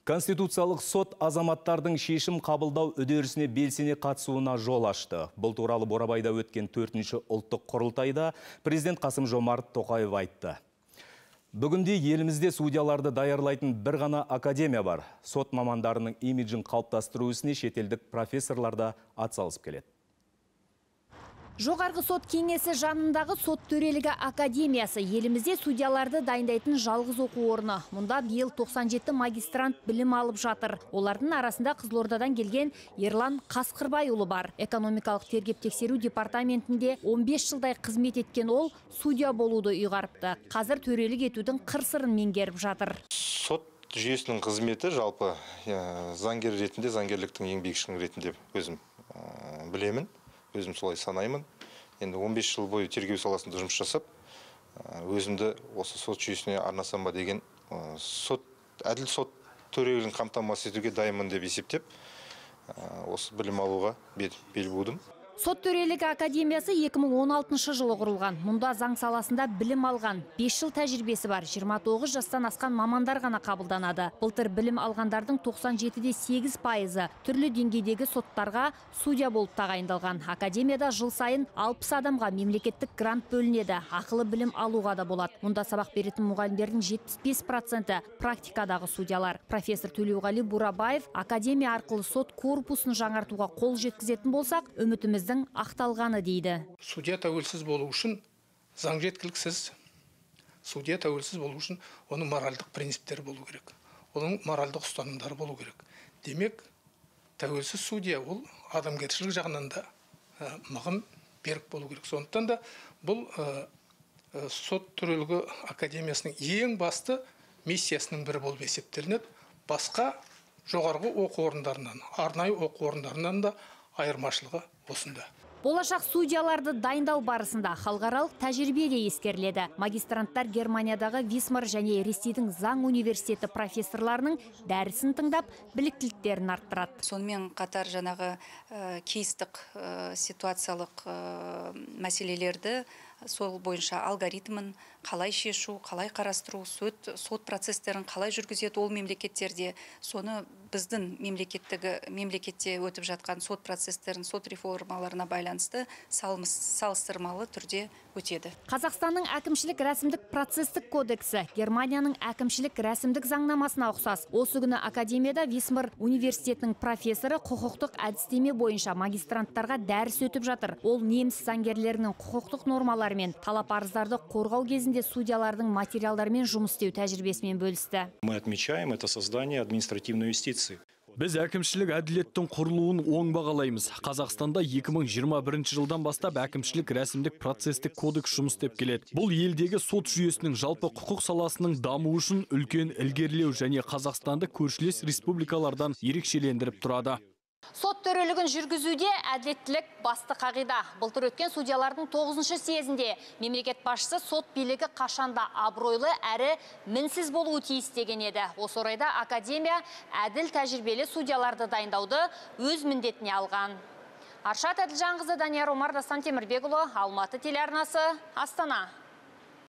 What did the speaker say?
Конституциялық сот азаматтардың шешім қабылдау үдерісіне белсене қатысуына жол ашты. Бұл туралы Бурабайда өткен 4-ші ұлттық құрылтайда президент Қасым-Жомарт Тоқаев айтты. Бүгінде елімізде судьяларды даярлайтын бір ғана академия бар. Сот мамандарының имиджін қалыптастыру ісіне шетелдік профессорлар да атсалысып келеді. Жоғарғы сот кеңесі жанындағы сот төрелігі академиясы елімізде судьяларды дайындайтын жалғыз оқу орны. Мұнда биыл 97 магистрант білім алып жатыр. Олардың арасында Қызылордадан келген Ерлан Қасқырбайұлы бар. Экономикалық тергеп тексеру департаментінде 15 жылдай қызмет еткен ол судья болуды ұйғарыпты. Қазір төрелік етудің қыр-сырын меңгеріп жатыр. Сот жүйесінің қызметі жалпы заңгер ретінде, заңгерліктің ең биік шыңы ретінде өзім білемін. Өзім солай санаймын. Енді 15 жыл бойы тергеу саласында жұмыс жасап, өзімді осы сот жүйесіне арнасам ба деген, сот, әділ сот төрелігін қамтамасыз етуге дайынмын деп есептеп, осы білім алуға бел будым. Сот төрелігі академиясы 2016 жылы құрылған. Мұнда заң саласында білім алған, 5 жыл тәжірибесі бар, 29 жастан асқан мамандар ғана қабылданады. Былтыр білім алғандардың 97,8%-ы түрлі деңгейдегі соттарға судья болып тағайындалған. Академияда жыл сайын 60 адамға мемлекеттік грант бөлінеді. Ақылы білім алуға да болады. Мұнда сабақ беретін мұғалімдердің 75%-і практикадағы судьялар. Профессор Төлеуғали Бурабаев академия арқылы сот корпусын жаңартуға қол жеткізетін болсақ, үмітіміз ақталғаны дейді. Судья тәуелсіз болу үшін заң жеткіліксіз. Судья тәуелсіз болу үшін оның моральдық принциптері болу керек. Оның моральдық ұстанымдары болу керек. Демек, тәуелсіз судья ол адамгершілік жағынан да мығым берік болу керек. Сондықтан да бұл сот төрелігі академиясының ең басты миссиясының бірі болып есептелінеді. Басқа жоғарғы оқу орындарынан, арнайы оқу орындарынан да айырмашылығы осында. Болашақ судьяларды дайындау барысында халықаралық тәжірибе де ескеріледі. Магистранттар Германиядағы Висмар және Ресейдің заң университеті профессорларының дәрісін тыңдап, біліктіліктерін арттырады. Сонымен қатар жаңағы кейстік ситуациялық мәселелерді сол бойынша алгоритмін қалай шешу, қалай қарастыру, сот процестерін қалай жүргізеді ол мемлекеттерде, соны біздің мемлекетте өтіп жатқан сот процестерін, сот реформаларына байланысты салыстырмалы түрде өтеді. Қазақстанның әкімшілік рәсімдік процестік кодексі Германияның әкімшілік рәсімдік заңнамасына ұқсас. Осы күні академияда Висмар университетінің профессоры құқықтық әдістеме бойынша магистранттарға дәріс өтіп жатыр. Ол неміс заңгерлерінің құқықтық нормаларымен талап арыздарды қорғау кезінде судьялардың материалдармен жұмыс істеу тәжірибесімен бөлісті. Мы отмечаем это создание административной юстиции. Біз әкімшілік әділеттің құрылуын оң бағалаймыз. Қазақстанда 2021 жылдан бастап әкімшілік рәсімдік процестік кодекс жұмыс істеп келеді. Бұл елдегі сот жүйесінің жалпы құқық саласының дамуы үшін үлкен ілгерілеу және Қазақстанды көршілес республикалардан ерекшелендіріп тұрады. Сот төрелігін жүргізуде әділеттілік басты қағида. Былтыр өткен судьялардың 9-шы съезінде мемлекет басшысы сот билігі қашанда абыройлы әрі мінсіз болуы тиіс деген еді. Осы орайда академия әділ тәжірибелі судьяларды дайындауды өз міндетіне алған. Аршат Әділжанқызы, Данияр Омар, Дастан Темірбекұлы, Алматы телеарнасы, Астана.